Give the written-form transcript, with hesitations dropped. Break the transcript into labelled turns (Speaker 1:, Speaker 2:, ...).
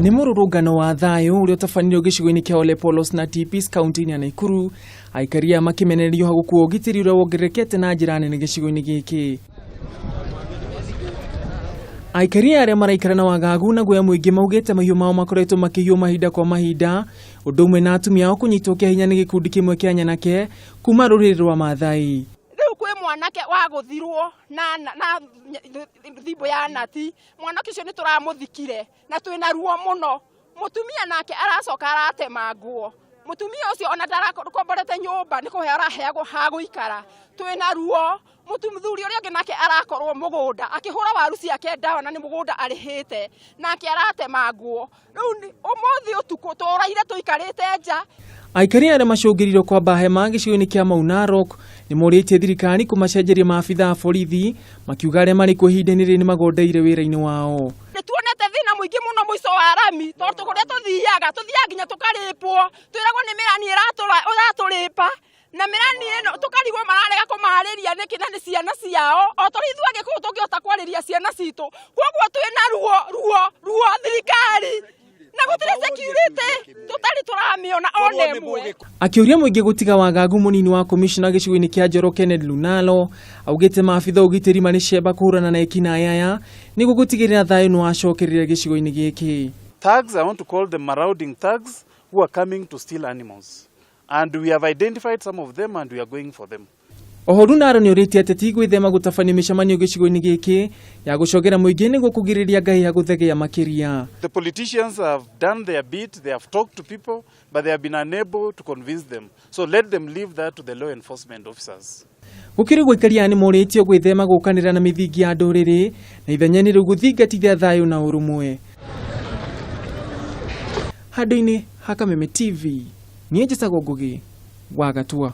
Speaker 1: Nĩ mũrũrũngano wa thayũ ũrĩa ũtabanirio gĩcigo-inĩ kĩa Ole Polos na Tipis kaunti-inĩ ya Naikuru, aikari aya makĩmenererio hagũkua ũgitĩri ũrĩa wongererekete na njĩra nene gĩcigo-inĩ gĩkĩ. Aikari arĩa maraikara na wagagu na guoya mũingĩ maugĩte mahiũ mao makoretwo makĩiywo mahinda kwa mahinda, ũndũ ũmwe na atumia ao kũnyitwo kĩa hinya nĩ gĩkundi kĩmwe kĩa nyanake kuma rũrĩrĩ rwa Maathai.
Speaker 2: Rĩu kwĩ mwanake wagũthirwo na, na, na thimbũ ya nati. Mwanake ũcio nĩ tũramũthikire na twĩna ruo mũno. Mũtumia nake aracoka aratemangwo. Mũtumia ũcio ona ndarakomborete nyũmba nĩ kũheo araheagwo ha gũikara. Twĩna ruo. Mũthuri ũrĩa ũngĩ nake arakorwo mũgũnda akĩhũra waru ciake ndawa na nĩ mũgũnda arĩhĩte nake aratemangwo. Rĩu ũmũthĩ ũtukũ tũraire tũikarĩte nja.
Speaker 1: Aikari arĩa macũngĩrĩirio kwamba hema gĩcigo-inĩ kĩa Mau Narok nĩ morĩtie thirikari kũmacenjeria maabitha a borithi makiuga arĩa marĩ kuo ihinda-inĩ rĩrĩ nĩ magondeire wĩra-inĩ wao.
Speaker 2: Nĩ tuonete thĩna mũingĩ mũno mũico wa rami tondũ kũrĩa tũthiaga tũthiaga nginya tũkarĩpwo, twĩragwo nĩ mĩrani ĩratũrĩpa na mĩrani ĩno tũkarigwo mararega kũmarĩria nĩkĩ na nĩ ciana ciao, o tũrĩ ithuĩ Agĩkũyũ tũngĩhota kwarĩria ciana citũ. Koguo twĩna ruo ruo ruo thirikari na gũtirĩ security tũtarĩ tũramĩona ona ĩmwe.
Speaker 1: Akĩũria mũingĩ gũtiga wagagu mũnini wa komishona gĩcigo-inĩ kĩa Njoro Kenneth Lunalo augĩte maabitha ũgitĩri marĩ cemba kũhũrana na ekinaĩ aya nĩguo gũtigĩrĩra thayũ nĩ wacokerera gĩcigo-inĩ gĩkĩ.
Speaker 3: Thugs, I want to call them marauding thugs who are coming to steal animals. And we have identified some of them and we are going for them.
Speaker 1: Oho Lunaro nĩ ũrĩtie ateti gwĩthema gũtabania mĩcemanio gĩcigo-inĩ gĩkĩ ya gũcogera mũingĩ nĩguo kũgirĩrĩria ngahĩha gũthegea makĩria.
Speaker 3: The politicians have done their bit, they have talked to people, but they have been unable to convince them. So let them leave that to the law enforcement officers.
Speaker 1: Gũkĩrĩ ũguo aikari aya nĩ morĩtio gwĩthema gũkanĩra na mĩthingi ya ndũrĩrĩ na ithenya-inĩ rĩu gũthingatithia thayũ na ũrũmwe. Handũ-inĩ ha Kameme TV, niĩ njĩtagwo Ngũgĩ wa Gatua.